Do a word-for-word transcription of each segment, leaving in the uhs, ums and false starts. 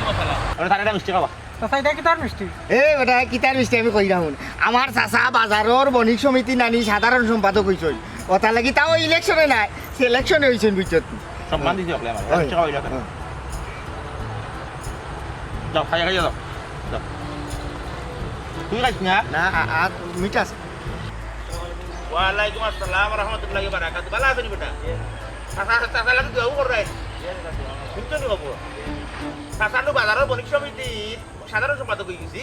ওরা তারা একটা মিষ্টি খাওয়া। চাচা, ইটা কিতার মিষ্টি? এ বেটা, কিতার মিষ্টি আমি কইরাম হুন। আমার চাচা বাজারর বণিক সমিতির নানি সাধারণ সম্পাদক অইছইন। অতার লাগি তাও ইলেকশনে নায়, সিলেকশনে অইছইন, বুঝছত নি? সম্মান দিছি আপনি আমার। অয়। মিষ্টি খাওয়াইলা কেন? অয়। যাও, খাইয়া খাইয়া যাও। যাও। তুই খাইস না? না, আ-, আর মিঠা আছে। ওয়ালাইকুম আসসালাম ওয়া রাহমাতুল্লাহি ওয়া বারাকাতুহু। ভালা আছইন বেটা? চাচা, চাচা লাগি দোয়াও কররায়। শুনছো নি বাবু? চাচা নু বাজারর বণিক সমিতির সাধারণ সম্পাদক অইগেছি।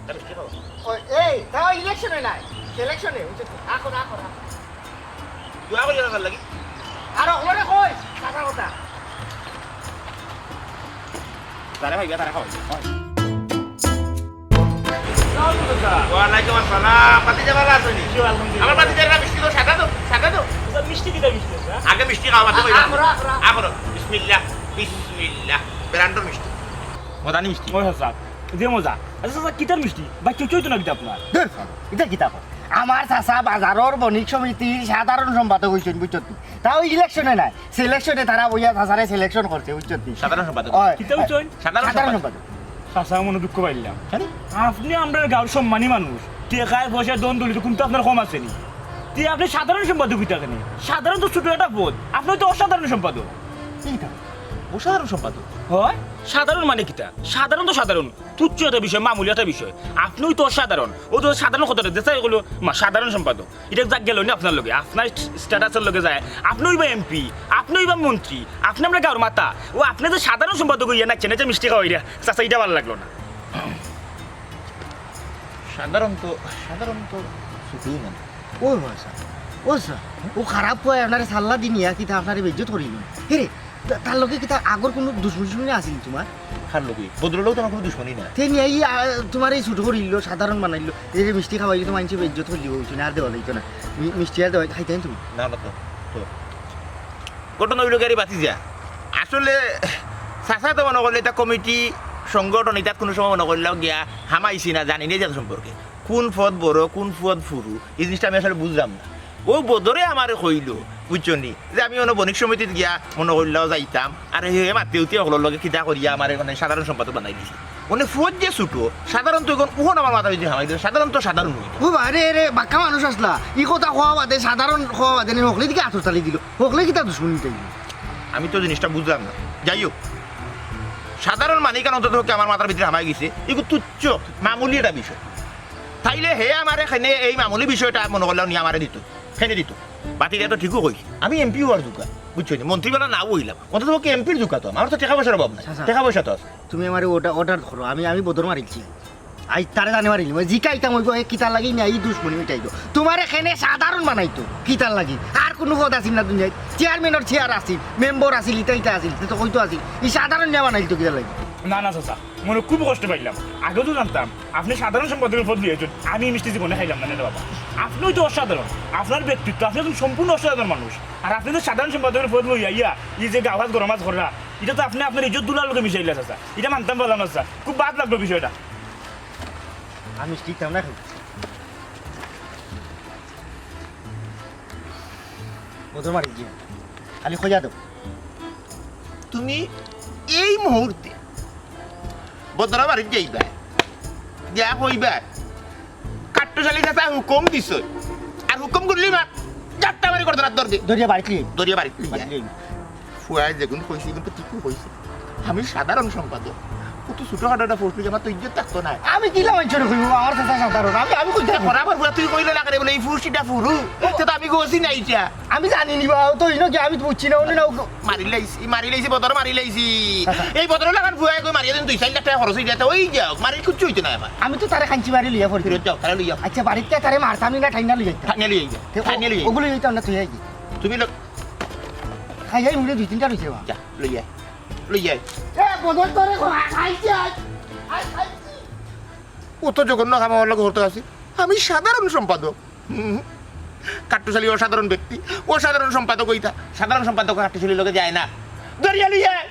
তা মিষ্টি খাও। ওই, এই, তাও ইলেকশনে নায়, সিলেকশনে, বুঝছো তো? আখো, আখো, আখো। দোয়া করি চাচার লাগি। আর অকলরে কই, চাচার কথা। তারে ভাইবা, তারে খাওয়াই। ওয়ালাইকুম আসসালাম। ভাতিজা ভালা আছো নি? জি, আলহামদুলিল্লাহ। আমার ভাতিজার মিষ্টি তো সাদা তো, সাদা তো। আচ্ছা, মিষ্টি কিতা মিষ্টি আছে, হ্যাঁ? আগে মিষ্টি খাওয়া, বাদে আ-, কইবা। আখো, আখো, আখো। আখো। বিসমিল্লাহ, বিসমিল্লাহ। ব্র্যান্ডর মিষ্টি। মজা নি মিষ্টি? ওই চাচা, যে মজা। আচ্ছা, চাচা, কিতার মিষ্টি? বা কেউ কেউ তো না কিতা আপনার? ধুর, ইটা কিতা কয়? আমার চাচা বাজারর বণিক সমিতির সাধারণ সম্পাদক অইছইন, বুঝছত নি? তাও ইলেকশনে নায়, সিলেকশনে তারা বইয়া চাচারে সিলেকশন করছে, বুঝছত নি? সাধারণ সম্পাদক? অয়। কিতা অইছইন? সাধারণ সাধারণ সম্পাদক। সম্পাদক। চাচা, মনো দুঃখ পাইলাম। কেনে? আপনে আমরার গাঁওর সম্মানী মানুষ, টেকায় পয়সায় ধন দৌলতে কুনতা আপনার কম আছে নি? তে আপনে সাধারণ সম্পাদক অইতা কেনে? সাধারণ তো ছোট একটা পদ, আপনে তো অসাধারণ সম্পাদক। কিতা? অসাধারণ সম্পাদক? অয়, সাধারণ মানে কিতা? সাধারণ তো সাধারণ, তুচ্ছ একটা বিষয়, মামুলি একটা বিষয়। আপনেও তো অসাধারণ, ও তো সাধারণ কথাটা দেশাই কইলো, মা, সাধারণ সম্পাদক। ইটা যাক গেল নি আপনার লগে, আপনার স্ট্যাটাসর লগে যায়। আপনে অইবা এমপি, আপনে অইবা মন্ত্রী, আপনে আমরার গাঁওর মাথা। ও আপনে যে সাধারণ সম্পাদক অইয়া নাচেন, নাচেন মিষ্টি খাওয়াইরা, চাচা, ইটা ভালা লাগলো না। সাধারণ তো, সাধারণ তো ছোটই মানে। ও চাচা, ও চাচা, ও খারাপ পুয়ায় আপনারে সাল্লা দি নিয়া কিতা আপনারে বেইজ্জত করিল? হে রে, তা-, তার লগে কিতা আগর কুনু দুশমনি টুশমনি আছিল তুমার? কার লগে? বদরুলর লগে তো আমার কুনু দুশমনি নাই। তে নিয়া ই, আ, তুমারে ই ছোট করিল, সাধারণ বানাইল, এই যে মিষ্টি খাওয়াইল তো মানষে বেইজ্জত করিল, ওই শুনে আর দেওয়া যাইতো না। মি-, মিষ্টি আর দেওয়া খাইতাম তুমি? না, না তো, তো। ঘটনা অইলো গিয়া রে ভাতিজা, আসলে চাচা তো মনো করলে ইটা কমিটি, সংগঠন, ইটাত কুনু সময় মনো করলেও গিয়া হামাইছি না, জানি না ইটার সম্পর্কে। কুন পদ বড়, কুন পদ হুরু, ই জিনিসটা আমি আসলে বুঝলাম না। অউ বদরে আমারে কইলো, বুঝছো নি, যে আমি অনো বণিক সমিতিত গিয়া মনো করলেও যাইতাম, আর হে মাতে উতি অকলর লগে কিতা করিয়া আমারে মানে সাধারণ সম্পাদক বানাই দিছে। মানে পদ যে ছোট, সাধারণ তো অখন, অখন আমার মাথাত যে হামাই দিছে, সাধারণ তো সাধারণ অইল। ও বা রে রে, বাক্কা মানুষ আছলা, ই কথা কওয়া বাদে, সাধারণ কওয়া বাদে নি, হকলে দিকে আতর তালি দিল, হকলে কিতা দুশমনি মিটাইল? আমি তো জিনিসটা বুঝলাম না। যাই হোক, সাধারণ মানে ইখান অন্তত পক্ষে আমার মাথার ভিতরে হামাই গেছে, ইগু তুচ্ছ, মামুলি একটা বিষয়। তাইলে হে আমারে কেনে এই মামুলি বিষয়টা মনো করলেও নি আমারে দিত, কেনে দিত। ভাতিজায় তো ঠিকউ কইছে, আমি এমপি অওয়ার যোগ্য, বুঝছো নি? মন্ত্রী বালা নাও অইলাম, অন্তত পক্ষে এমপির যোগ্য তো, আমার তো টেকা পয়সার অভাব নাই, চাচা। টেকা পয়সা তো আছে। তুমি আমারে অর্ডার, অর্ডার করো, আমি, আমি বদর মারিলছি। আইজ তারে জানে মারিলিমু, জিকাইতাম অইবো, এ কিতার লাগি নি ই দুশমনি মিটাইতো। তুমারে কেনে সাধারণ বানাইতো, কিতার লাগি? আর কুনু পদ আছিল না দুনিয়াত? চেয়ারম্যানর চেয়ার আছিল, মেম্বার আছিল, ইতা ইতা আছিল, তে তো কইতো আছিল। ই সাধারণ নিয়া বানাইতো কিতার লাগি? না, না চাচা, মনো খুব কষ্ট পাইলাম। আগেও তো জানতাম, আপনে সাধারণ সম্পাদকর পদ লইয়া আইছইন, আমি ই মিষ্টি জীবনে খাইলাম না রে বাবা। আপনেও তো অসাধারণ, আপনার ব্যক্তিত্ব, আপনে একজন সম্পূর্ণ অসাধারণ মানুষ। আর আপনে যে সাধারণ সম্পাদকর পদ লইয়া আইয়া, ই যে গাওয়াজ গরমাজ কররা, ইটা তো আপনে আপনার ইজ্জত দুলার লগে মিশাইলা চাচা, ইটা মানতাম পারলাম না চাচা, খুব বাদ লাগলো বিষয়টা। আমি ঠিক তেমন রাখি। ও তো মারি গিয়া। খালি খোঁজা দেব। তুমি এই মুহূর্তে বদরা বাড়িত যাইবা। যা কইবা, কাট্টুশ আলী চাচা হুকুম দিছে। আর হুকুম করলি মা, যাত্রা বাড়ি করে ধরার দরদে। দরিয়া বাড়িত লিয়ে। দরিয়া বাড়িত লিয়ে। বাড়িত লিয়ে। ফুয়ায় যেগুন কইছে, এগুন তো ঠিকই কইছে। আমি সাধারণ সম্পাদক। কত ছোটখাটো একটা পোস্ট লইয়া আমার তো ইজ্জত থাকতো না। আমি কিলা মানষরে কইমু, আমার চাচা সাধারণ। আমি, আমি কইতে এ, পারবো। বরাবর ফুয়া তুই কইলে না করে বলে, এই পোস্ট ইটা ফুরু। তে তো আমি গছি না ইটা। আমি জানি নি বা, ও তো ইনো কি, আমি তো বুঝছি না, অন্য না, ও মারি লাইছি, মারি লাইছি, বদর মারি লাইছি। চাচা। এই বদর লাখান ফুয়ায় কই মারিয়া দিন দুই চাইর লাখ টেকা খরচ অই যায়, তে অই যাউক, মারি কিচ্ছু অইতো নায় আমার। আমি তো তারে খানছি মারি লইয়া পড়ি। ফিরত যাও, তারে লইয়া। আচ্ছা, বাড়িত তারে মারতাম নি না, ঠাইনা লইয়া যাইতাম। ঠাইনা লইয়া যাও। তে ও-, ঠাইনা লইয়া যাও। ওগুলো লইতাম না, তুই আইবি। তুমি লোক খাইয়াই মুড়ে দুই তিনটা রইছে বা। যা, লই আয়। লই আয়। এ, বদল তোরে খা-, খাইছে আজ। আজ খাইছি। অত জঘন্য কাম আমার লগে করতে আছি। আমি সাধারণ সম্পাদক। হুম। কাট্টুশ আলী অসাধারণ ব্যক্তি, অসাধারণ সম্পাদক অইতা। সাধারণ সম্পাদক কাট্টুশ আলীর লগে যায় না। দরিয়া লই আয়।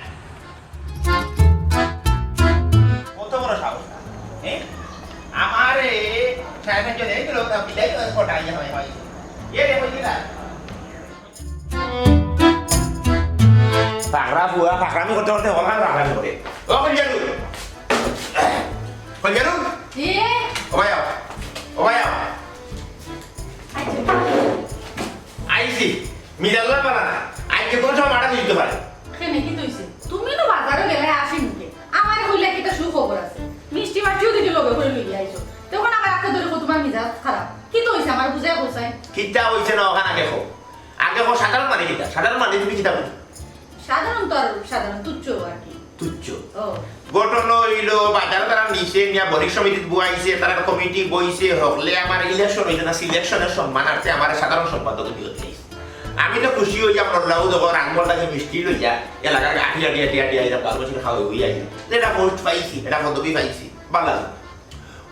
কত বড় সাহস? হ্যাঁ? আমারে সাড়ে সাতজন এই দিল, তা বিলাই তো পটাই হয়, হয়। এ রে, হইছে না? পাগড়া বুয়া, পাগড়ামি করতে করতে হলাম পাগড়ামি করে। ও কলজারু, কলজারু, এ? ও ভাই আও, ও ভাই আও। আইছি। মিজাল্লা পারা না, আইজকে কোন সময় মাথা দিতে পারে? কেনে, কিতা অইছে? তুমি তো বাজারো গেলায় হাসি মুখে। আমারে কইলায় কিতা সুখবর আছে। মিষ্টি মাটিও দেখি লগে করি লইয়া আইছো। তখন আমার আজকে ধরে কও তুমার মিজাজ খারাপ। কিতা অইছে আমারে বুঝাইয়া কও চাইন? কিতা অইছে না অখান আগে কও। আগে কও সাধারণ মানে কিতা? সাধারণ মানে তুমি কিতা বুঝো? সাধারণ তো আর সাধারণ, তুচ্ছ আর কি। তুচ্ছ। ও। ঘটনা অইলো, বাজারো তারা নিছে, নিয়া বণিক সমিতিত বওয়াইছে, তারার কমিটি বইছে, হকলে আমার ইলেকশন অইছে না, সিলেকশনের সম্মানার্থে আমারে সাধারণ সম্পাদক দিও দিছে। আমি তো খুশি অইয়া মরলাম, ও দেখো রাঙ্গলটাকে মিষ্টি লইয়া, এলাকার আটিয়া, আটিয়া, আটিয়া, আটিয়া, আইলাম, বারো বছর খাওয়া হইয়া আইলাম। এটা পোস্ট পাইছি, এটা পদবি পাইছি, ভালা লাগে।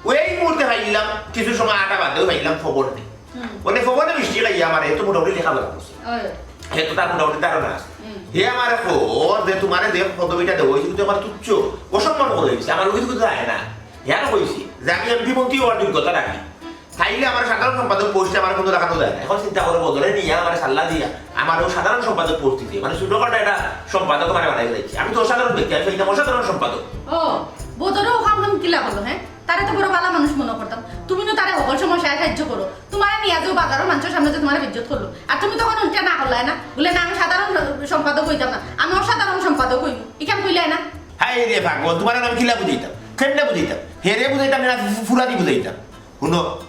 ওই মুহূর্তে পাইলাম, কিছু সময় আটা বাদেও পাইলাম, খবর নেই। হুম। মানে খবরে মিষ্টি খাইয়া আমার, এ তো মোটামুটি লেখাপড়া করছে। ওই। হে তো তার মোটামুটি ধারণা আছে। হুম। হে আমারে কর যে তুমারে যে পদবিটা দেওয়া অইছে, কিন্তু আমার তুচ্ছ, অসম্মান করি দিছে, আমার অফিস কিন্তু যায় না। হে আরো কইছি যে আমি এমপি মন্ত্রী অওয়ার যোগ্যতা রাখি, তাইলে আমার সাধারণ সম্পাদক পোস্টে আমার কোনো রাখানো যায় না। এখন চিন্তা করো, বদরে নিয়া আমার সাল্লা দিয়া আমার ও সাধারণ সম্পাদক পোস্ট দিতে, মানে ছোটখাটো একটা সম্পাদক আমার বানাই দিচ্ছে। আমি তো অসাধারণ ব্যক্তি, আমি তো এটা অসাধারণ সম্পাদক। ও, বদরে ও কাম কাম কিলা করলো, হ্যাঁ? তারে তো বড় ভালা মানুষ মনো করতাম। তুমি তো তারে হকল সময় সাহায্য করো। তুমারে নিয়া যে বাজারো মানষর সামনে যে তুমারে বেইজ্জত করলো, আর তুমি তখন উল্টা না করলায় না, বুলে, "না, আমি সাধারণ সম্পাদক অইতাম না, আমি অসাধারণ সম্পাদক অইমু।" ইখান কইলায় না? হায় রে পাগল, তুমারে আমি কিলা বুঝাইতাম, কেমনে বুঝাইতাম, হেরে বুঝাইতাম না, ফু-, ফুরাদি বুঝাইতাম। হুনো,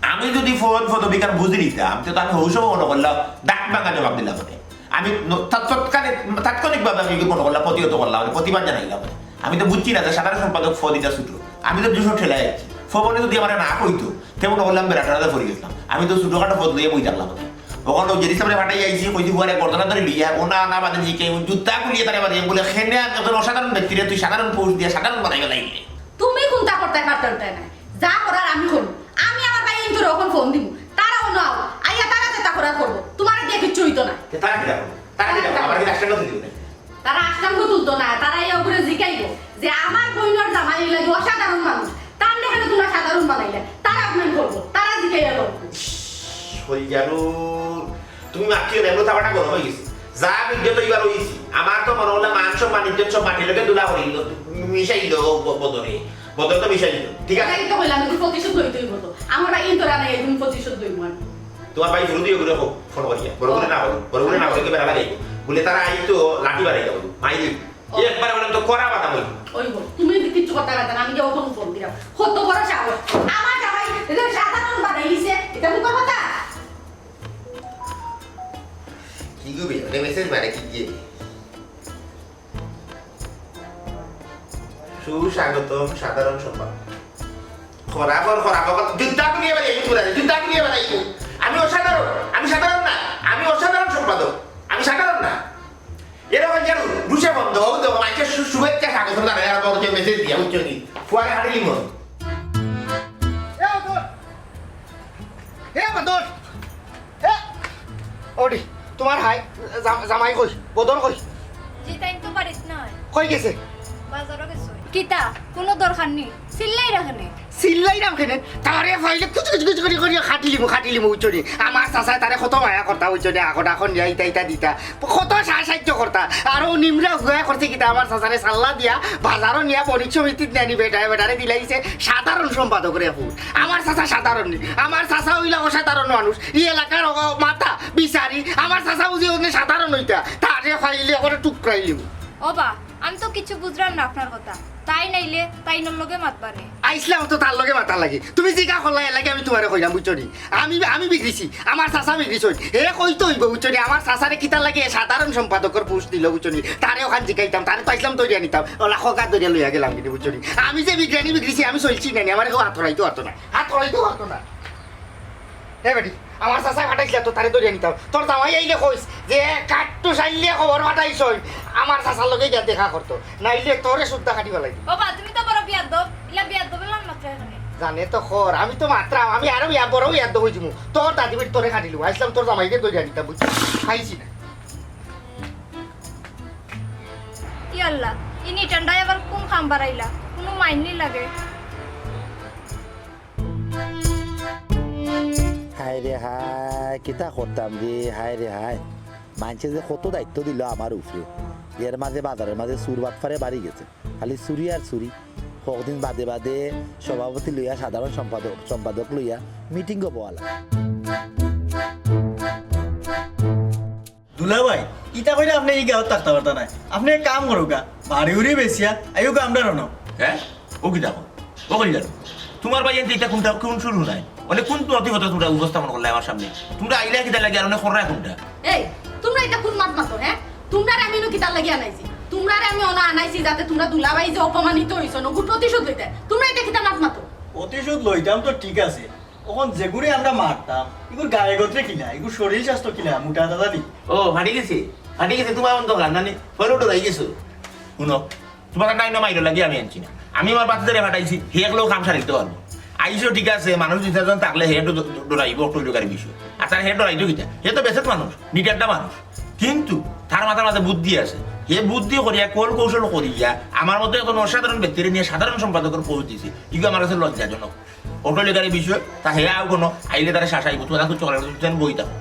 আমি যদি পদ পদবিখান বুঝি নিতাম, তে তো আমি হউ সময় মনো করলাম, দাঁত ভাঙা জবাব দিলাম মানে। আমি ন-, তৎ-, তৎকালীন, তাৎক্ষণিকভাবে আমি মনো করলাম, প্রতিহত করলাম, মানে প্রতিবাদ জানাইলাম মানে। আমি তো বুঝছি না যে সাধারণ সম্পাদক পদ ইটা ছোট। আমি তো দুশো ঠেলায় আছি। পবনে যদি আমারে না কইতো, তে মনো করলাম বেড়া টেড়াতে পড়ি গেছিলাম। আমি তো ছোটখাটো পদ লইয়া বই থাকলাম মানে। ওখানে ওই যে ইসলামরে ফাটাই আইছি, কইছি, "বুয়ারে গর্দনা ধরে লইয়া, ও না, না, বাদে জিকে, ও জুতা খুলিয়া তারে বাদে," বলে, "খেনে আর একজন অসাধারণ ব্যক্তিরে তুই সাধারণ পোস্ট দিয়া সাধারণ বানাই ফেলাইলে।" তুমি কোনটা করতে পারতে উঠতে না? যা করার আমি করবো। আমি আমার ভাই ইন্দুরে অখন ফোন দিমু। তারা অনো আও। আইয়া তারা যেটা করার করবো। তুমারে দিয়া কিচ্ছু অইতো না। তে তারা কিতা করবো? তারা কিতা করবো? আমার কি রাষ্ট্রীয় কথা দিবে না? তারা আশঙ্কা তুলতো না। তারা এই ওপরে জিকাইবো যে আমার বইনর জামাই অইলা কি অসাধারণ মানুষ। তার লেখানো তুমার সাধারণ বানাইলা। তারা অপমান করবো। তারা জিকাইয়া করবো। ইস, হই গেল। তুমি মাতিও না, এমন থাকাটা গরম হয়ে গেছে। যা বিদ্যুৎ এবার হয়েছি, আমার তো মনে হলো মান সম্মান ইজ্জত সব মাটির লোকে ধুলা হরিল, মিশাইল ব-, বদরে। বদর তো মিশাইল, ঠিক আছে? এটা কিন্তু কইলাম, কিন্তু প্রতিশোধ লইতে হইব তো। আমার ভাই কিন্তু রানা, এই তুমি প্রতিশোধ লইব আর। তোমার ভাই শুরু দিয়ে ওগুলো হোক, ফোন করিয়া। বড় করে না বলো, বড় করে না বলো, কি বেড়া লাগাইব। বলে তারা আই তো লাঠি বাড়াই যাবো, মাই দিব। ও। একবার বলেন তো করা বাধা বলি। ওই হোক, তুমি যদি কিচ্ছু করতে পারতে না, আমি গিয়ে ওখানে ফোন দিলাম। কত বড় সাহস। আমার জামাই এটা সাধারণ বানাই নিছে, এটা মুখের কথা? কি গো বে, ওটা মেসেজ মারে কি গিয়ে? সুস্বাগতম সাধারণ সম্পাদক। খরা খর, খরা খর, যুদ্ধ আপনি এবার এই পুরা, যুদ্ধ আপনি এবার এই। আমি অসাধারণ, আমি সাধারণ না, আমি অসাধারণ সম্পাদক, আমি সাধারণ না। এরকম যেন রুশে বন্ধ হোক, তো মাইকে শু-, শুভেচ্ছা স্বাগত জানাই, আর বড় যে মেসেজ দিয়া, বুঝছো নি? ফুয়ারে হারিলি মন। এ বদর! এ বদর! এ! ওডি, তোমার হাই, জাম-, জামাই কই? বদর কই? জি, তাই তো বাড়িত নাই। কই গেছে? বাজারও গেছে। কিতা? কোনো দরকার নেই। চিল্লাই রাখেনে? চিল্লাই রাখেনে? তারে ফাইলে কুচু কুচু কুচু করি করি খাটিলিমু, খাটিলিমু, বুঝছো নি? আমার চাচায় তারে কত মায়া করতা, বুঝছো নি? এখন, এখন নিয়া ইতা ইতা দিতা। কত সা-, সাহায্য করতা। আর ও নিমরা হুয়া করছে কিতা, আমার চাচারে সাল্লা দিয়া, বাজারও নিয়া বণিক সমিতিত নিয়া নি বেটায়, বেটারে দিলাইছে সাধারণ সম্পাদকরে ফুট। আমার চাচা সাধারণ নি, আমার চাচা অইলা অসাধারণ মানুষ। ই এলাকার অ-, মাথা, বিচারি, আমার চাচা বুঝি অনে সাধারণ অইতা। তারে ফাইলে করে টুকরাইলিমু। ও বা, আমি তো কিছু বুঝলাম না আপনার কথা। তাই নাইলে তাইনর লগে মাতবানে। আইসলাম তো তার লগে মাতার লাগি। তুমি জিগা করলা এর লাগি আমি তোমারে কইলাম, বুঝছো নি? আমি, আমি বিগড়িছি, আমার চাচা বিগড়িছইন। হে কইতো অইবো, বুঝছো নি? আমার চাচারে কিতার লাগি এ সাধারণ সম্পাদকর পোস্ট দিল, বুঝছো নি? তারে ওখান জিগাইতাম, তারে তো আইসলাম ধরিয়া নিতাম। ওলা খোকা ধরিয়া লইয়া গেলাম কিন্তু, বুঝছো নি? আমি যে বিগড়ানি বিগড়িছি, আমি চলছি না নি, আমার কেউ হাত ধরাইতো পারতো না। হাত ধরাইতো পারতো না। হে বেটি, আমার চাচায় ফাটাইছিল তো, তারে ধরিয়া নিতাম। তোর জামাই আইলে কইস যে কাট্টু সাইলে খবর ফাটাইছইন, আমার চাচার লগে গিয়া দেখা করতো, নাইলে তোরে সুদ্ধা কাটি ফালাই দিমু। বাবা, তুমি তো বড় বিয়াদ্দব, ইলা বিয়াদ্দব এলান মাত্র এখানে। জানে তো খর, আমি তো মাতরাম, আমি আরো বিয়া, বড় বিয়াদ্দব অই যিমু। তোর দাদি বেটি তোরে কাটিলু, আইসলাম তোর জামাইরে ধরিয়া নিতাম, বুঝছো? পাইছি না। ই আল্লাহ, ইনি ঠান্ডায় আবার কোন কাম বাড়াইলা? কোনো মাইন্ড নি লাগে। হায় রে হায়, কিতা করতাম রে, হায় রে হায়। মানষে যে কত দায়িত্ব দিল আমার উপরে, এর মাঝে বাজারের মাঝে চুর বাটপারে বাড়ি গেছে, খালি চুরি আর চুরি। কদিন বাদে বাদে সভাপতি লইয়া, সাধারণ সম্পাদক সম্পাদক লইয়া মিটিংও বওয়া লাগে। দুলাভাই, ইতা কইরা আপনে ই গাঁওত থাকতা পারতা নায়। আপনে এক কাম করউক্কা, বাড়ি উড়ি বেচিয়া আইউক্কা আমরার অনো। হ্যাঁ? ও কিতা কও? ও কইলা, তুমার ভাইয়াইন্তে ইতা কুনটা, কুন শুরু নাই? মানে কুন নথিপত্র তুমরা উপস্থাপন করলায় আমার সামনে? তুমরা আইলায় কিতার লাগি আর অনে কররায় কুনটা? এই, তুমরা ইতা কুন মাত মাতো, হ্যাঁ? তুমরারে আমি ইনো কিতার লাগি আনাইছি? তুমরারে আমি অনো আনাইছি যাতে তুমরা দুলাভাই যে অপমানিত অইছো, অগুর প্রতিশোধ লইতায়। তুমরা ইতা কিতা মাত মাতো? প্রতিশোধ লইতাম তো ঠিক আছে, অখন যেগুরে আমরা মারতাম, ইগুর গায়ে গতরে কিলা, ইগুর শরীর স্বাস্থ্য কিলা, মুটা তাজা নি? ও, ফাটি গেছে, ফাটি গেছে, তুমার অন্তর খান নানি, ফলো ডরাই গেছো। হুনো, তুমার নাইন মাইরো লাগি আমি আনছি না। আমি আমার বাচ্চারে ফাটাইছি, হে একলো কাম সারিতে পারবো। আইসো ঠিক আছে, মানুষ দুই চারজন থাকলে হে ডো-, ডো-, ডরাইবো, অটো গাড়ি বিষয়। আর তার হে ডরাইতো কিতা? হে তো বেসেত মানুষ, নিটারটা মানুষ। কিন্তু তার মাথার মাঝে বুদ্ধি আছে। হে বুদ্ধি করিয়া, কল কৌশল করিয়া, আমার মতো একজন অসাধারণ ব্যক্তিরে নিয়া সাধারণ সম্পাদকর পোস্ট দিছে। ইগু আমার কাছে লজ্জাজনক। অটো গাড়ি বিষয়, তা হে আও কোনো, আইলে তারে শাসাইবো, তুমার কাছে চকলেট দিতে আমি বই থাকো।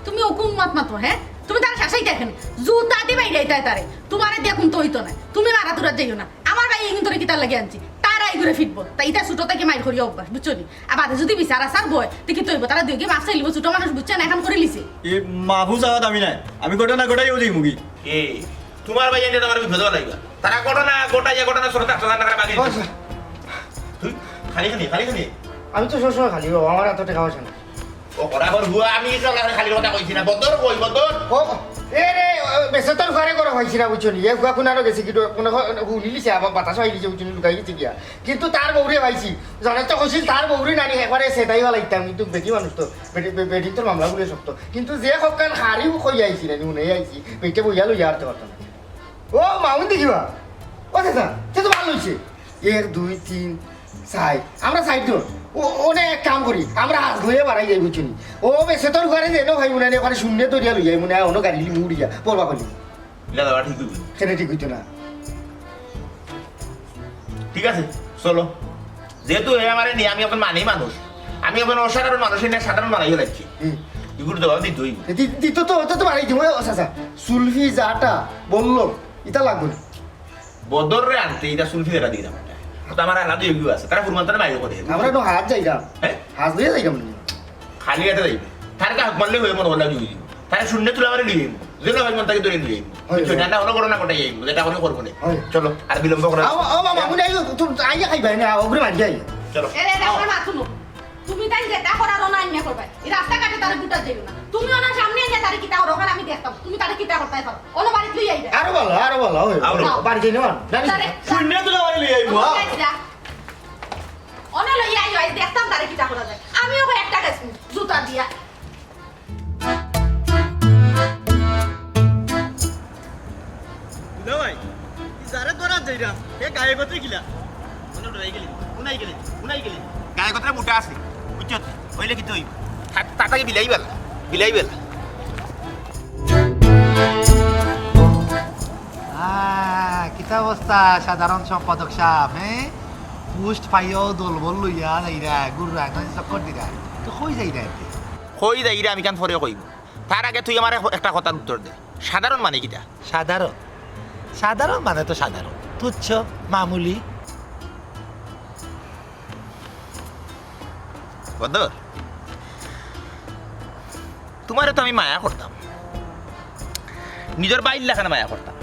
তুমি অউ কুন মাত মাতো, হ্যাঁ? তুমি তারে শাসাইতায় কেনে? জুতা দি বাইরাইতায় তারে। তুমারে দিয়া কুন্তা অইতো নায়। তুমি মারা তুরা যাইও না। আমার ভাইয়াইন্তরে কিতার লাগি আনছি? তারা ইগুরে ফিটবো। তা ইতা ছোট থাকি মাইর করিয়া অভ্যাস, বুঝছো নি? আর বাদে যুদি বিচার আচার বয়, তে কিতা অইবো? তারা দুইগে মাফ চাইলিবো, ছোট মানুষ বুঝছে না, অখন করি লিছে। এ মাফ চাওয়াত আমি নায়। আমি ঘটনা ঘটাইয়াউ যাইমুগি। এ, তুমার ভাইয়াইন্তে তুমার বিপদো লাগাইবা। তারা ঘটনা ঘটাইয়া ঘটনা স্রোতে আটশো টাকা বাকি দিছে। তুই খালি খালি, খালি খালি। আমি তো সবসময় খালি, বাবা, আমার এত টেকা পয়সা নাই। ও করা কর হুয়া, আমি তো আর খালি কথা কইছি না। বদর কই, বদর? ও, এ রে, ও, বেসেতর ঘরে করে হইছি না, বুঝছো নি? এ হুয়া কুনারো গেছে কি, কোনো হুনি লিছে, আবার বাতাস হই লিছে, বুঝছো নি, লুকাই গেছে গিয়া। কিন্তু তার বউরে পাইছি, জানে তো কইছিল তার বউরে নানি একবারে সেটাই ভালাইতাম, কিন্তু বেটি মানুষ তো, বেটি, বে-, বেটি তোর মামলা বলে শক্ত। কিন্তু যে হকান হারিও কই আইছি নানি, উনি আইছি, বেটে বইয়া লইয়া আরতে পারতো না। ও, মামুন দেখিবা। ও চাচা, সে তো ভালা অইছে। এক, দুই, তিন, চাইর। আমরা চাইরজন। ও, অনে এক কাম করি, আমরা হাজ লইয়া বাড়াই যাই, বুঝছো নি? ও বেসেতর ঘরে যে, নো ভাই, উনানে ওখানে শূন্য দরিয়া লইয়া, মনে হয় অন্য গাড়ি মুড়িয়া, পড়বা করি। ইলা দাদা ঠিক অইবো। সেটা ঠিক অইতো না। ঠিক আছে, চলো। যেহেতু হে আমারে নিয়া, আমি অখন মানি মানুষ, আমি অখন অসাধারণ মানুষ, এনে সাধারণ বানাইয়া লাগছি। হুম। ইগুর জবাব দিতে অইবো। দি-, দিত তো, অত তো বাড়াই দিব, ও চাচা। সুলফি যাটা বললো, ইটা লাগবো না। বদররে আনতে ইটা সুলফি যেটা দিলাম, ওটা আমার আলাদা ইয়ে আছে, তারা ফুরমান তারা বাইরে করে। আমরা তো হাত যাইলাম। হ্যাঁ? হাত দিয়ে যাইলাম। খালি হাতে যাইবে। তার কাছে মারলে হয়ে মনে হলো দিয়ে দিব। তার শূন্য তুলে আমার নিয়ে আইবো। যেন হয় মন তাকে ধরে নিয়ে আইবো। হয়, বুঝছো? হয়। না, না, অন্য ঘটনা ঘটাই আইবো, যেটা করে করবো না। হয়। চলো, আর বিলম্ব করা। আও, আও, মামা, মনে হয় তুমি তো আইয়া খাইবা না, ওগুলো মারি আইয়া। চলো। এরে, এরে, আমার মা শুনো। তুমি তাই যেটা করার অনো আইনা করবায়। এই রাস্তাঘাটে তারে গুটা দিও না। তুমি অনো সামনে আইয়া তারে কিতা করো, ওখানে আমি দেখতাম। তুমি তারে কিতা করতায় পারো। অনো বাড়িত লই আইবে। আরো ভালো, আরো ভালো, ওই, আরো। বাড়ি যাই না, না, না। তারে শূন্য তুলে বাড়ি লই আইবো, হ্যাঁ? অনো লই আইও, আই দেখতাম তারে কিতা করা যায়। আমিও কয়েকটা গেছি, জুতা দিয়া। বুঝা ভাই, ই যারে ধরাত যাইরাম, হে গায়ে গতরে কিলা? উনি ডরাই গেলেন, উনাই গেলেন, উনাই গেলেন। গায়ে গতরে মোটা আছে, বুঝছো তো? অইলে কিন্তু অইবো। তা-, তাড়াতাড়ি বিলাই বেলা, বিলাই বেলা। আহ, কিতা অবস্থা সাধারণ সম্পাদক সাহেব, হ্যাঁ? পোস্ট পাইয়াও দলবল লইয়া যাইরা, ঘুররা, না চক্কর দিরা। তো কই যাইরা এতে? কই যাইরা আমি কান পরে কইব। তার আগে তুই আমার এক-, একটা কথার উত্তর দে। সাধারণ মানে কিতা? সাধারণ? সাধারণ মানে তো সাধারণ। তুচ্ছ, মামুলি। বদর, তুমারে তো আমি মায়া করতাম, নিজর ভাইর লাখান মায়া করতাম।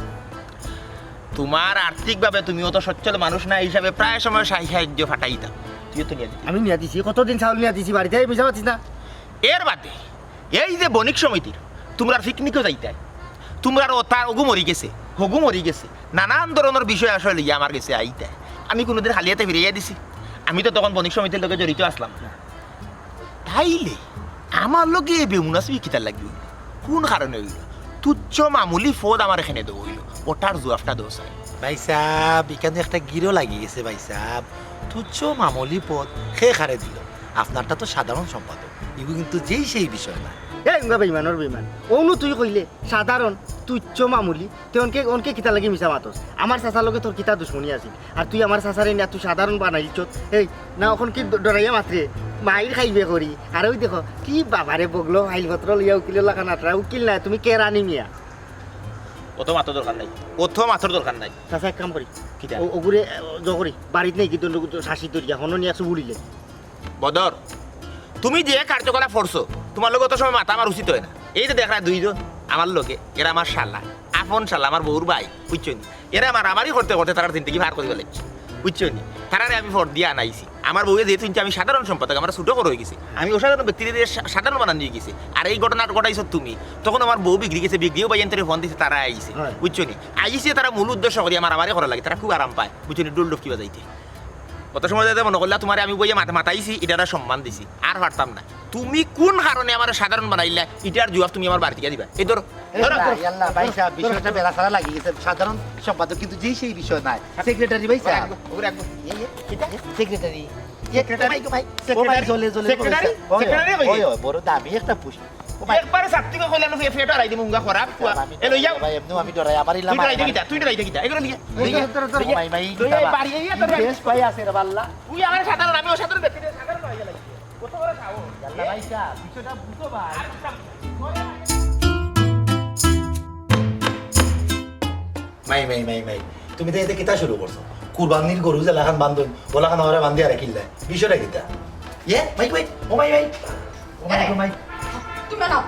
তুমার আর্থিকভাবে তুমি অত সচ্ছল মানুষ না হিসাবে প্রায় সময় সাই-, সাহায্য ফাটাইতাম, তুইও তো নিয়া দিতে। আমি নিয়া দিছি, কতদিন চাউল নিয়া দিছি বাড়িত, এই মিছা মাতিস না। এর বাদে এই যে বণিক সমিতির, তুমরার পিকনিকও যাইতায়, তুমরার ও তার অগু মরি গেছে, হগু মরি গেছে, নানান ধরনর বিষয় আশয় লইয়া আমার গেছে আইতায়। আমি কুনুদিন খালি হাতে ফিরাইয়া দিছি? আমি তো তখন বণিক সমিতির লগে জড়িত আছলাম না। তাইলে আমার লগে এই বেমুনাসিবি কিতার লাগি অইলো? কুন কারণে অইলো? তুচ্ছ মামুলি পদ আমার এখানে দেওয়া অইলো, ওটার জুয়াফটা দেও চাই। ভাইসাব, ইখানো একটা গিরো লাগি গেছে ভাইসাব। তুচ্ছ মামুলি পদ কে কারে দিলো? আপনারটা তো সাধারণ সম্পাদক, ইগু কিন্তু যেই সেই বিষয় না। এ, ইমা বেইমানর বেইমান। অনো তুই কইলে সাধারণ, তুচ্ছ মামুলি, তে অনকে, অনকে কিতার লাগি মিছা মাতস? আমার চাচার লগে তোর কিতা দুশমনি আছিল? আর তুই আমার চাচারে নিয়া তুই সাধারণ বানাইলছত। এই, না অখন কি ড-, ডরাইয়া মাতরে? মাইর খাইবে করি। আর ওই দেখো, কি বাবারে বগলো, ফাইলপত্র লইয়া উকিলর লাখান আটরা। উকিল নায়, তুমি কেরানি মিয়া। অত মাতর দরকার নাই, অত মাতর দরকার নাই। চাচা, এক কাম করি। কিতা? ও-, ওগুরে, এ, জগরি, বাড়িত নেই কিন্তু শাসি দরিয়া, হনো নিয়ে একশো বুলিলে। বদর, তুমি যে কার্যকলাপ করছো, তুমার লগে অত সময় মাতা আমার উচিত অয় না। এই যে দেখরা দুইজন আমার লগে, এরা আমার শালা, আপন শালা, আমার বউর ভাই, বুঝছো নি? এরা মারামারি করতে করতে তারার জিন্দেগি পার করি ফালাইছে, বুঝছো নি? তারারে আমি ফোন দিয়া আনাইছি। আমার বউয়ে যেহেতু চিনছে আমি সাধারণ সম্পাদক, আমার ছোট করে হয়ে গেছে, আমি অসাধারণ ব্যক্তিরে দিয়ে সা-, সাধারণ বানানি হয়ে গেছে। আর এই ঘটনা ঘটাইছো তুমি, তখন আমার বউ বিগড়ি গেছে, বিগড়িও ভাইয়ান্তরে ফোন দিছে, তারা আইছে, হয়। বুঝছো নি? আইছে তারা মূল উদ্দেশ্য করি আমার আমারে করা লাগে, তারা খুব আরাম পায়, বুঝছো নি? ডুল ডুফকি বাজাইতে। কত সময় যাতে মনে করলা তুমারে আমি বইয়ে মাথা মাতাইছি, এটা একটা সম্মান দিছি, আর পারতাম না। তুমি কোন কারণে আমার সাধারণ বানাইলা, এটার জবাব তুমি আমার বাড়ি থেকে দিবা। এই ধরো, এই ধরো। আল্লাহ, আল্লাহ, ভাই সাহেব, বিষয়টা বেড়া ছাড়া লাগিয়ে গেছে। সাধারণ সম্পাদক কিন্তু যেই সেই বিষয় নাই। সেক্রেটারি ভাই সাহেব। ওরে আগে, ওরে আগে। এই, এই, কিতা? সেক্রেটারি। সেক্রেটারি? ও ভাই, ও ভাই। ও ভাই, সেক্রেটারি? জ্বলে, জ্বলে, সেক্রেটারি? জ্বলে। ওই, সেক্রেটারি ওই, কই? ওই, ওই, বড় দামি একটা পুষ্ট। ও ভাই। একবারে সাপ থেকে কইলাম, ফেটো হারাই দিমু, উঙ্গা খরাপ। আমি এ লইয়া। ভাই, এমনিও আমি ডরাই, আমার ইলা তুই ডরাইতে কিতা? তুই ডরাইতে কিতা? এগুলো নিয়ে। এই, এই, এই, এই, ও ভাই, ভাই, এই, এই, এই, এই, এই, বেশ ভাই আছে রে, বাল্লা। তুই আমার সাধারণ, আমি অসাধারণ ব্যক্তি, সাধারণ হয়ে গেলে। কত বড় সাহস? ইয়াল্লা ভাই সাহেব, বিষয়টা বুঝো ভাই। মাই, মাই, মাই, মাই। তুমি তো এতে কিতা শুরু করছো? কুরবানির গরু যেলাখান বান্ধন, ওলাখান ওরা বান্ধিয়া রাখিল্লা। বিষয়টা কিতা? ইয়ে, মাই, মাই, ও মাই, মাই। ও মাই, ও মাই। তুমি না,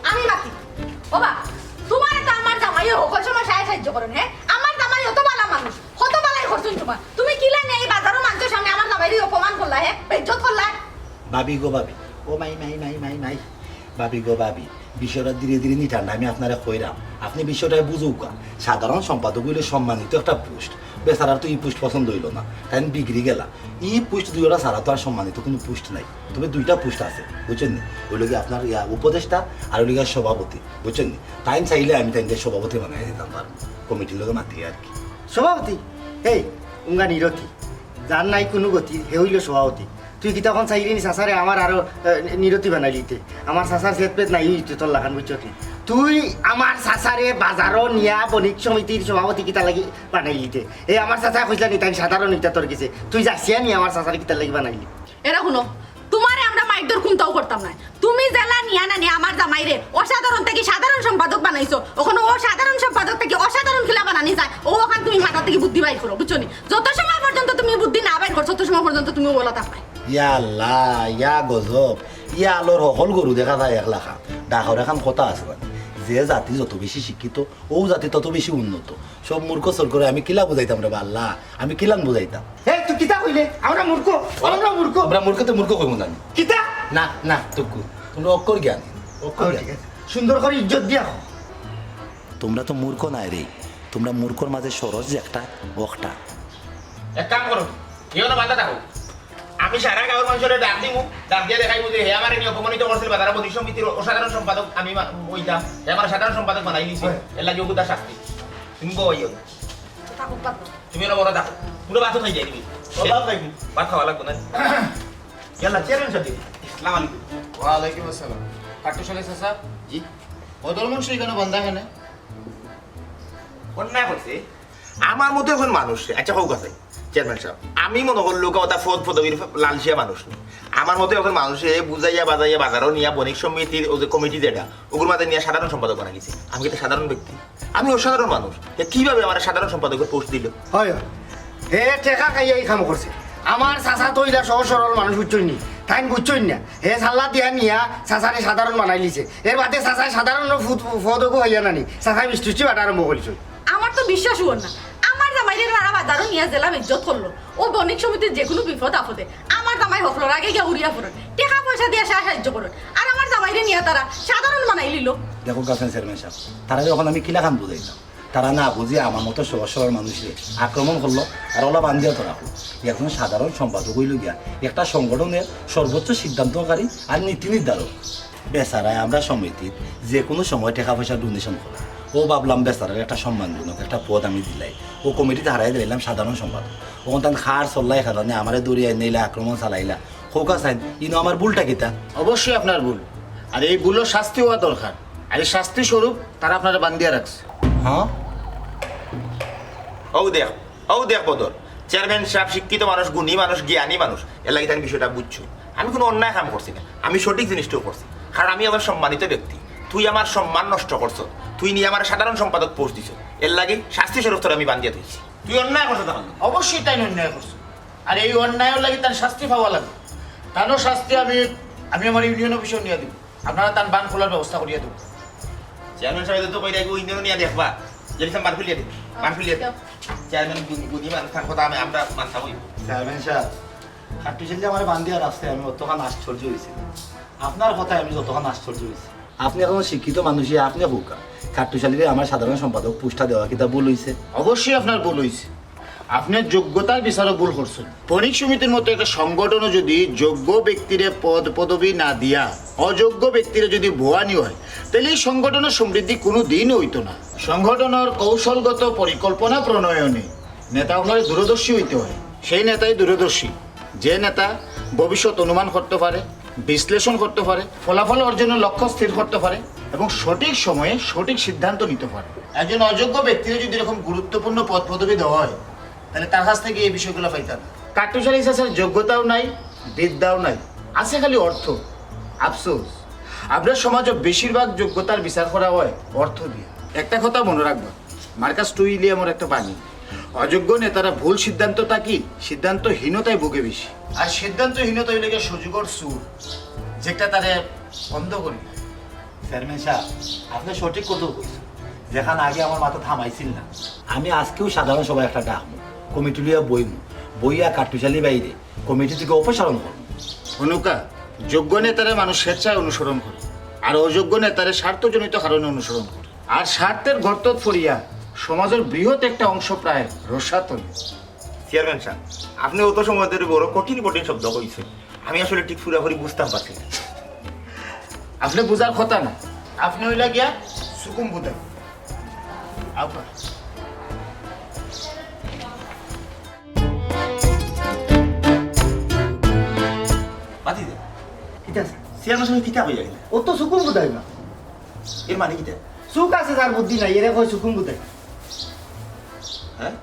আমি বাকি। বাবা, তোমার তো আমার জামাইয়ে হকল সময় সাহায্য করেন, হ্যাঁ? আমার জামাই অত ভালা মানুষ, কত ভালাই করছেন তোমার। তুমি কিলা নেই বাজারও মানুষের সামনে আমার জামাইরে অপমান করলা, হ্যাঁ? বেইজ্জত করলা। ভাবি গো ভাবি, ও মাই, মাই, মাই, মাই, মাই। ভাবি গো ভাবি, বিষয়টা ধীরে ধীরে নিটান, আমি আপনারে কইরাম, আপনি বিষয়টা বুঝুকা। সাধারণ সম্পাদক হইলে সম্মানিত একটা পোস্ট, বেচারার তো এই পোস্ট পছন্দ হইল না, তাই বিগড়ি গেলা। এই পোস্ট দুইটা ছাড়া তো আর সম্মানিত কোনো পোস্ট নাই, তবে দুইটা পোস্ট আছে, বুঝছেন নি? হইল কি আপনার ইয়া উপদেষ্টা আর হইল গিয়া সভাপতি, বুঝছেন নি? তাই চাইলে আমি তাই সভাপতি বানাই দিতাম পারবো, কমিটির লগে মাতিয়ে আর কি। সভাপতি? এই, উঙ্গা নিরতি, যার নাই কোনো গতি, হে হইল সভাপতি। তুই কিতা এখন চাইলি নি চাচারে আমার আরো, আহ, নিরতি বানাইলিতে? আমার চাচার জেদ পেদ নাই হইতে তোর লাখান, বুঝছত নি? তুই আমার চাচারে বাজারও নিয়া বণিক সমিতির সভাপতি কিতা লাগি বানাইলিতে? এই আমার চাচা কইসলা নি তাই সাধারণ ইটা তোর গেছে, তুই যাচিয়া নি আমার চাচারে কিতা লাগি বানাইলি? এরা শুনো, তোমারে আমরা মাইরধর কুন্তাও করতাম না। তুমি যেলা নিয়া না নিয়া আমার জামাইরে অসাধারণ থাকি সাধারণ সম্পাদক বানাইছো, অখন অসাধারণ সম্পাদক থাকি অসাধারণ কিলা বানানি যায়, ও অখান তুমি মাথা থাকি বুদ্ধি বাইর করো, বুঝছো নি? যত সময় পর্যন্ত তুমি বুদ্ধি না বাইর করছো, তত সময় পর্যন্ত তুমি ওলা থাকবায়। ইয়া আল্লাহ, ইয়া গজব, ইয়া আলোর হকল গরু দেখা যায় এক লাখা। ডাকর এখান কথা আছে মানে, যে জাতি যত বেশি শিক্ষিত, ও জাতি তত বেশি উন্নত। সব মূর্খ সর করে আমি কিলা বুঝাইতাম রে বা আল্লাহ, আমি কিলান বুঝাইতাম? এই, তুই কিতা কইলে? আমরা মূর্খ, আমরা মূর্খ। আমরা মূর্খ তো মূর্খ কইব না। কিতা? না, না, তুকু। তোমরা অক্ষর জ্ঞান, অক্ষর ও, জ্ঞান। ঠিক আছে। সুন্দর করে ইজ্জত দিয়া কও। তোমরা তো মূর্খ নায় রে, তোমরা মূর্খর মাঝে সরস যে একটা, অকটা। এক কাম করো, কেউ না বাধা থাকো। আমি সারা গাঁওর মানুষরে ডাক দিমু, ডাক দিয়া দেখাইমু যে হে আমারে নিয়ে অপমানিত করছিল, বাজার বণিক সমিতির অসাধারণ সম্পাদক আমি মা-, ওইটা, হে আমার সাধারণ সম্পাদক বানাই দিছে, হয়। এর লাগি ওগুতা শাস্তি। তুমি বউ আইও। থাকুক, বাদ দাও। তুমি হলো বড় থাকো, পুরো বাথরুম হয়ে যাই তুমি। ও, বাদ খাইবি। ভাত খাওয়া লাগবো না। ইয়াল্লা, চেয়ারম্যান সাহেব। আসসালামু আলাইকুম। ওয়ালাইকুম আসসালাম। কাট্টু সালে চাচা? জি। ও ধর্মন সেই কেন বান্দা কেন? অন্যায় করছে। আমার মতো এখন মানুষ, আচ্ছা, হোক আছে, চেয়ারম্যান সাহেব, আমি মনে করি লোক ওটা ফদ ফদবির লালসিয়া মানুষ নি। আমার মতো এখন মানুষে বুঝাইয়া বাজাইয়া বাজারও নিয়া বণিক সমিতির ও যে কমিটি যেটা, ওগুর মাঝে নিয়ে সাধারণ সম্পাদক বানাই দিছে। আমি একটা সাধারণ ব্যক্তি, আমি অসাধারণ মানুষ। হে কিভাবে আমার সাধারণ সম্পাদকের পোস্ট দিল? হয়, হয়। হে টেকা খাইয়া এই কাম করছে। আমার চাচা তো ইলা সহজ সরল মানুষ, বুঝছইন নি? তাইন বুঝছইন না। হে সাল্লা দিয়া নিয়া চাচারে সাধারণ বানাই লিছে। এর বাদে চাচায় সাধারণ ফুদ-, ফদকও হইয়া নানি। চাচায় মিষ্টি বাটা আরম্ভ করিছইন। আমার তো বিশ্বাস হওয়ার না। আমার জামাইরে তারা বাজারও নিয়া জেলা বেইজ্জত করলো। ও বণিক সমিতির যে কোনো বিপদ আপদে আমার জামাই হকলর আগে গিয়া উড়িয়া পড়েন। টেকা পয়সা দিয়া সা-, সাহায্য করেন। আর আমার জামাইরে নিয়া তারা সাধারণ বানাই লিল। দেখো গাছেন চেয়ারম্যান সাহেব, তারা যখন আমি কিলাখান বুঝাইলাম, তারা না বুঝিয়া আমার মতো সহজ সরল মানুষরে আক্রমণ করলো, আর ওলা বান্ধিয়া তো রাখলো। একজন সাধারণ সম্পাদক হইল গিয়া একটা সংগঠনের সর্বোচ্চ সিদ্ধান্তকারী আর নীতি নির্ধারক। বেচারায় আমরা সমিতিত যে কোনো সময় টাকা পয়সা ডোনেশন করে। ও ভাবলাম বেচারার একটা সম্মানজনক একটা পদ আমি দিলাই। ও কমিটিতে হারাই দিলাম সাধারণ সম্পাদক। ওখান তান খার চল্লাই খেলানে আমারে দৌড়িয়ে নিলে আক্রমণ চালাইলা। খোকা সাইন, ইনো আমার ভুলটা কিতা? অবশ্যই আপনার ভুল। আর এই ভুলও শাস্তি হওয়া দরকার। আর এই শাস্তি স্বরূপ তারা আপনারা বান্ধিয়া রাখছে। হ্যাঁ? ও দেখ, ও দেখ বদর, চেয়ারম্যান সাহেব শিক্ষিত মানুষ, গুণী মানুষ, জ্ঞানী মানুষ, এর লাগি তাই বিষয়টা বুঝছো। আমি কোনো অন্যায় কাম করছি না, আমি সঠিক জিনিসটাও করছি, কারণ আমি একজন সম্মানিত ব্যক্তি। তুই আমার সম্মান নষ্ট করছো, তুই নিয়ে আমার সাধারণ সম্পাদক পোস্ট দিছো। এর লাগি শাস্তি স্বরূপ তোরে আমি বান্ধিয়া থইছি। তুই অন্যায় করছস তার লগে। অবশ্যই তাইন অন্যায় করছইন, আর এই অন্যায়র লাগি তান শাস্তি পাওয়া লাগবো। তানর শাস্তি আমি, আমি আমার ইউনিয়ন অফিসেও নিয়া দিমু। আপনারা তান বান খোলার ব্যবস্থা করিয়া দিমু। চেয়ারম্যান সাব, ইতা তো কইরা ইউনিয়নো নিয়া দেখবা। জেলিসাম, বান খুলিয়া দে, বান খুলিয়া দে। দেও। চেয়ারম্যান গুণী, গুণী মানুষ, তান কথা আমি, আমরা মানতাম অইবো। চেয়ারম্যান সাব, কাট্টুশালী আমারে বান্ধিয়া রাখছে, আমি অতখান আশ্চর্য অইছি। আপনার কথায় আমি যতখান আশ্চর্য অইছি। আপনি একজন শিক্ষিত মানুষ, আপনি কউক্কা, কাট্টুশালীরে আমার সাধারণ সম্পাদক পোস্টটা দেওয়া কিতা ভুল অইছে? অবশ্যই আপনার ভুল অইছে। আপনি যোগ্যতার বিচারো ভুল করছইন। বণিক সমিতির মতো একটা সংগঠনও যদি যোগ্য ব্যক্তিরে পদ পদবি না দিয়া অযোগ্য ব্যক্তিরে যদি বওয়ানি হয়, তাইলে এই সংগঠনর সমৃদ্ধি কোনো দিনও অইতো না। সংগঠনর কৌশলগত পরিকল্পনা প্রণয়নে নেতা অকলরে দূরদর্শী অইতে হয়। সেই নেতাই দূরদর্শী, যে নেতা ভবিষ্যৎ অনুমান করতে পারে, বিশ্লেষণ করতে পারে, ফলাফল অর্জনের লক্ষ্য স্থির করতে পারে এবং সঠিক সময়ে সঠিক সিদ্ধান্ত নিতে পারে। একজন অযোগ্য ব্যক্তিরে যদি এরকম গুরুত্বপূর্ণ পদ পদবি দেওয়া হয়, তাইলে তার কাছ থাকি এই বিষয়গুলা পাইতা না। কাট্টুশালী চাচার যোগ্যতাও নাই, বিদ্যাও নাই, আছে খালি অর্থ। আফসোস, আমরার সমাজো বেশিরভাগ যোগ্যতার বিচার করা হয় অর্থ দিয়া। একটা কথা মনো রাখবা, মার্কাস টুইলিয়ামর একটা বাণী, অযোগ্য নেতারা ভুল সিদ্ধান্ত থাকি সিদ্ধান্তহীনতায় ভোগে বেশি। আর সিদ্ধান্তহীনতা অইলো গিয়া সুযোগর চুর, যেটা তারে অন্ধ করি। চেয়ারম্যান সাব, আপনি সঠিক কথা কইছেন, যেখান আগে আমার মাথাত হামাইছিল না। আমি আজকেউ সাধারণ সভায় একটা ডাকমু, কমিটি লইয়া বইমু, বইয়া কাট্টুশালী ভাইরে কমিটি থাকি অপসারণ করমু। হুনুক্কা, যোগ্য নেতারে মানুষ স্বেচ্ছায় অনুসরণ করে, আর অযোগ্য নেতারে স্বার্থজনিত কারণে অনুসরণ করে। আর স্বার্থের গর্তত পড়িয়া সমাজর বৃহৎ একটা অংশ প্রায় রসাতলে। চেয়ারম্যান সাব, আপনি অত সময় ধরি বড় কঠিন কঠিন শব্দ কইছেন, আমি আসলে ঠিক পুরাপুরি বুঝতাম পারছি না। আপনি বুঝার কথা না, আপনি অইলা গিয়া সুকুম বুদাই। আউক্কা। বাদ দে। কিতা আছে? চেয়ারম্যান সাব কিতা কইয়া গেলা? ও তো সুকুম বুদাই না। এর মানে কিতা? চুক আছে যার বুদ্ধি নাই, এরে কয় সুকুম বুদাই। হ্যাঁ?